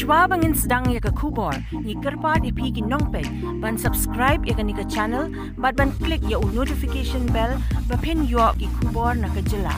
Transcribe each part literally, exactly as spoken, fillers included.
Shwa ba ngin sdang ïa ka khubor, ngi kyrpad ïa phi ki nongpeit ban subscribe ïa kane ka channel bad ban click ïa u notification bell ba phin ïoh ki khubor na ka jylla.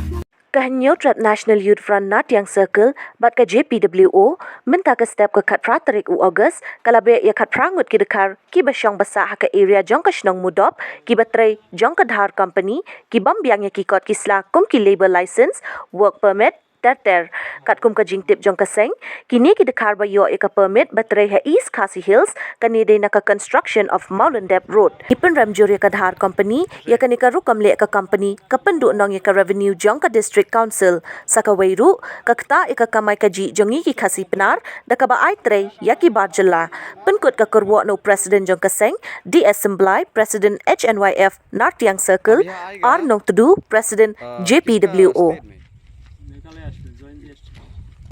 Ka Hynñiewtrep National Youth Front Nartiang Circle bad ka J P W O mynta ka step ka khatphra tarik u August ka la beh ïa khatphra ngut ki dkhar kiba shong basa ha ka area jong ka shnong Mudop kiba trei jong ka Dhar Company ki bym biang ïa ki kot ki sla kum ki labour license, work permit ter ter. Katkum ka jingtip jong ka seng, kine ki dkhar ba ïoh ïa ka permit ba trei ha East Khasi Hills kane dei na ka construction of Mawlyndep Road. Ki pynrem jur ïa ka Dhar Company ïa kane ka rukom leh ka company ka pynduhnong ïa ka revenue jong ka District Council. Sa kawei ruh, ka ktah ïa ka kamai kajih jong ngi ki Khasi Pnar da kaba ai trei ïa ki bar jylla. Pynkut ka kyrwoh na u President jong ka seng, D S Symblai, President H N Y F Nartiang Circle, R Nongtdu, President J P W O.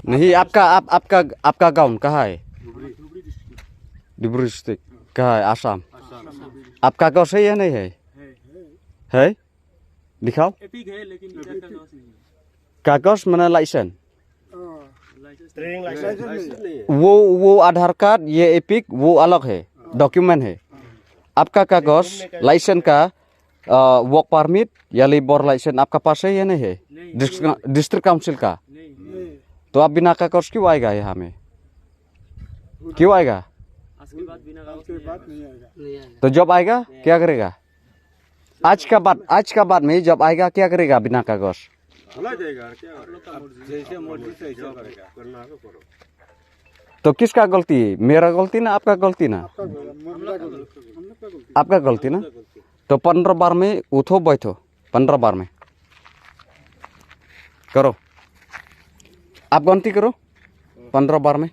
नहीं, आपका, आप, आपका, आपका गांव कहाँ है? डिब्रू डिस्ट्रिक्ट। कहाँ है? आसाम। आप कागज है या नहीं है? है। दिखाओ। एपिक है, लेकिन इधर कागज नहीं है। कागज माने लाइसेंस। वो, वो आधार कार्ड, ये एपिक, वो अलग है, डॉक्यूमेंट है। आपका कागज, लाइसेंस का, अ, वर्क परमिट या लेबर लाइसेंस आपका पास है या नहीं है? नहीं। डिस्ट्रिक्ट, डिस्ट्रिक्ट काउंसिल का? नहीं। तो आप बिना कागज क्यों आएगा यहाँ में? क्यों आएगा? आज के बाद बिना कागज नहीं आएगा। तो जब आएगा, क्या करेगा? आज का बाद, आज का बाद में जब आएगा, क्या करेगा बिना कागज? चला जाएगा, और क्या करेगा? जैसे मर्जी से ऐसे करेगा। तो किसका गलती है? मेरा गलती ना आपका गलती ना? आपका गलती ना? तो पंद्रह बार में उठो बैठो, पंद्रह बार में करो, आप गलती करो, पंद्रह बार में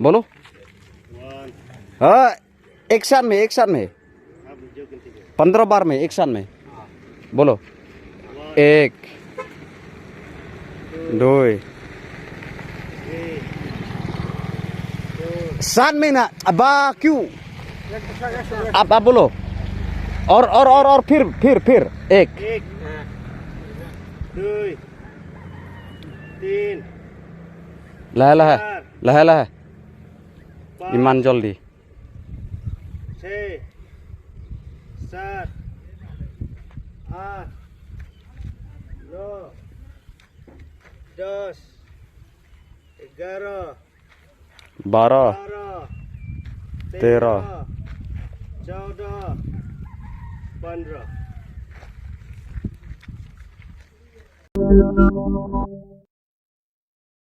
बोलो। हाँ, एक साथ में, एक साथ में। पंद्रह बार में, एक साथ में। बोलो। एक, दो, साथ में ना, अबा क्यों? आप, आप बोलो। और, और, और, और फिर, फिर, फिर। एक। एक। दो। तीन। लहा, लहा। चार। लहा, लहा। पाँच। इमान जल्दी। छः, सात, आठ, नौ, दस, ग्यारह, बारह, बारह, तेरह, तेरह, चौदह, पंद्रह।